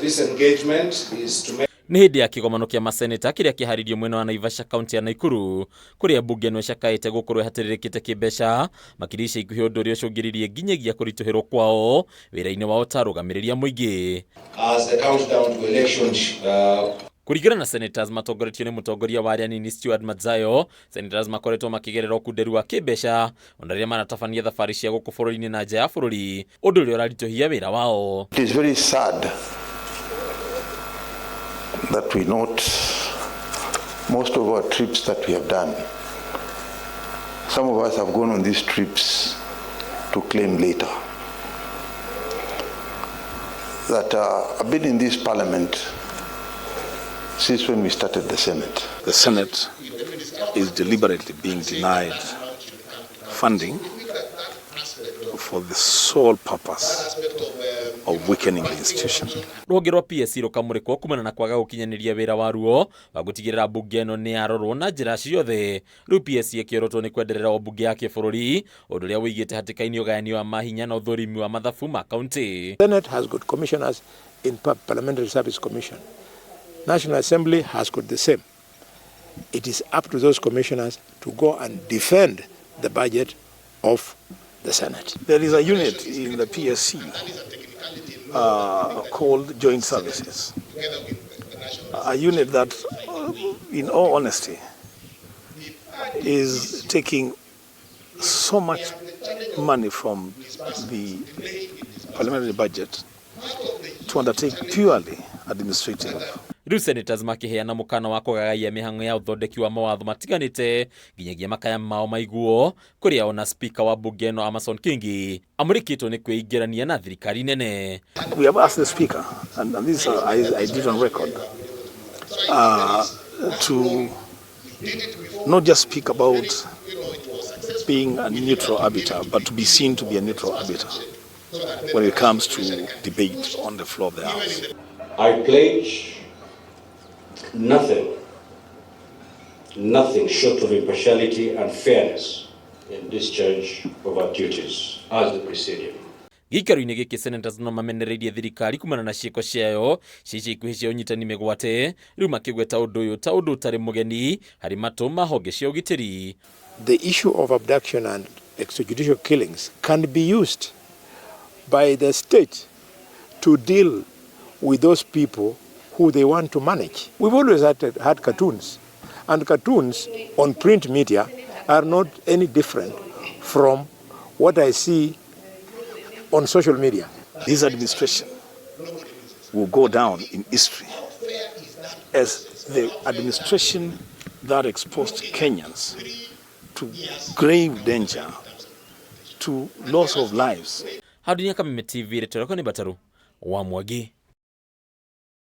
This engagement is to make Nĩ hĩndĩ ya kĩgomano kĩa maseneta kĩrĩa kĩharĩirio mwena wa Naivasha kaunti ya Naikuru kũrĩa mbunge ĩno ĩcakaĩte gũkorwo ĩhatĩrĩrĩkĩte kĩmbeca makĩria ica ikuhĩ ũndũ ũrĩa ũcũngĩrĩirie nginyagia kũritũhĩrwo kwao wĩra-inĩ wao ta arũgamĩrĩri a mũingĩ. As the countdown to elections. Kũringana na senators matongoretio nĩ mũtongoria wa arĩa anini Stewart Madzayo, senators makoretwo makĩgerera ũkunderu wa kĩmbeca ona rĩrĩa maratabania thabarĩ cia gũkũ bũrũri-inĩ na nja ya bũrũri ũndũ ũrĩa ũraritũhia wĩra wao. It is very sad that we note most of our trips that we have done. Some of us have gone on these trips to claim later that I've been in this parliament since when we started the Senate. The Senate is deliberately being denied funding for the sole purpose of weakening the institution. Rũhonge rwa PSC rũkamũrĩkwo kumana na kwaga gũkinyanĩria wĩra waruo wa gũtigĩrĩra mbunge ĩno nĩ yarorwo na njĩra ciothe. Rĩu PSC ĩkĩorotwo nĩ kwenderera o mbunge ya kĩbũrũri ũndũ ũrĩa ũigĩte hatĩka-inĩ ũgayanio wa mahinya na ũthũrimi wa mathabu ma kaunti. Senate has got commissioners in Parliamentary Service Commission. National Assembly has got the same. It is up to those commissioners to go and defend the budget of the Senate. There is a unit in the PSC called Joint Services, a unit that, in all honesty, is taking so much money from the parliamentary budget to undertake purely administrative. Rĩu senators makĩheana mũkana wa kũgagaia mĩhang'o ya ũthondeki wa mawatho matiganĩte nginyagia makaya mao maiguo kũrĩa ona speaker wa mbunge ĩno Amason Kingi amũrĩkĩtwo nĩ kwĩingĩrania na thirikari nene. We have asked the speaker, and this I did on record, to not just speak about being a neutral arbiter, but to be seen to be a neutral arbiter when it comes to debate on the floor of the House. I pledge nothing, nothing short of impartiality and fairness in discharge of our duties as the Presidium. Gĩikaro-inĩ gĩkĩ senators no mamenereirie thirikari kumana na ciĩko ciayo cia ica ikuhĩ cia ũnyitani mĩgwate rĩu makĩgweta ũndũ ũyũ ta ũndũ ũtarĩ mũgeni harĩ matũ ma honge cia ũgitĩri. The issue of abduction and extrajudicial killings can be used by the state to deal with those people who they want to manage. We've always had cartoons, and cartoons on print media are not any different from what I see on social media. This administration will go down in history as the administration that exposed Kenyans to grave danger, to loss of lives. Hau Kameme TV, rĩtwa rĩakwa nĩ Bataru wa Mwangi.